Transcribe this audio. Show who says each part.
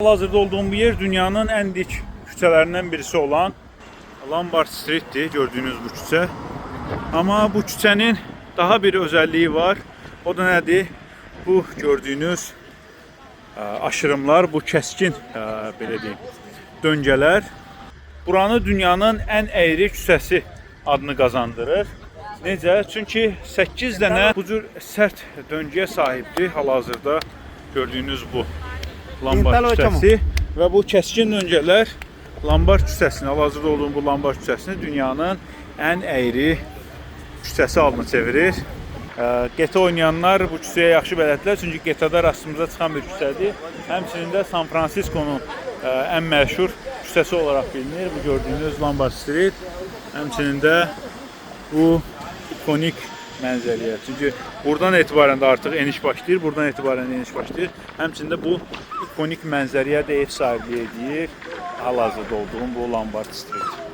Speaker 1: Hal-hazırda olduğum bu yer dünyanın ən dik küçələrindən birisi olan Lombard Street'dir, gördüyünüz bu küçə. Amma bu küçənin daha bir özəlliyi var. O da nədir? Bu gördüyünüz aşırımlar, bu kəskin belə deyim, döngələr buranı dünyanın ən əyri küçəsi adını qazandırır. Necə? Çünki 8 dənə bu cür sərt döngəyə sahibdir hal-hazırda gördüyünüz bu Lombard küçəsi və bu kəskin döngələr Lombard küçəsini, hal-hazırda olduğum bu Lombard küçəsini dünyanın ən əyri küçəsi adını çevirir. GTA oynayanlar bu küçəyə yaxşı bələddirlər, çünki GTA-da rastımıza çıxan bir küçədir. Həmçinin də San Francisco-nun ən məşhur küçəsi olaraq bilinir. Bu gördüyünüz Lombard Street. Həmçinin də bu ikonik mənzərəyə. Çünki buradan etibarən də artıq eniş başlayır, buradan etibarən də eniş başlayır. Həmçinin də bu ikonik mənzərəyə də ev sahibliyi edir. Hal-hazırda olduğum bu Lombard Street.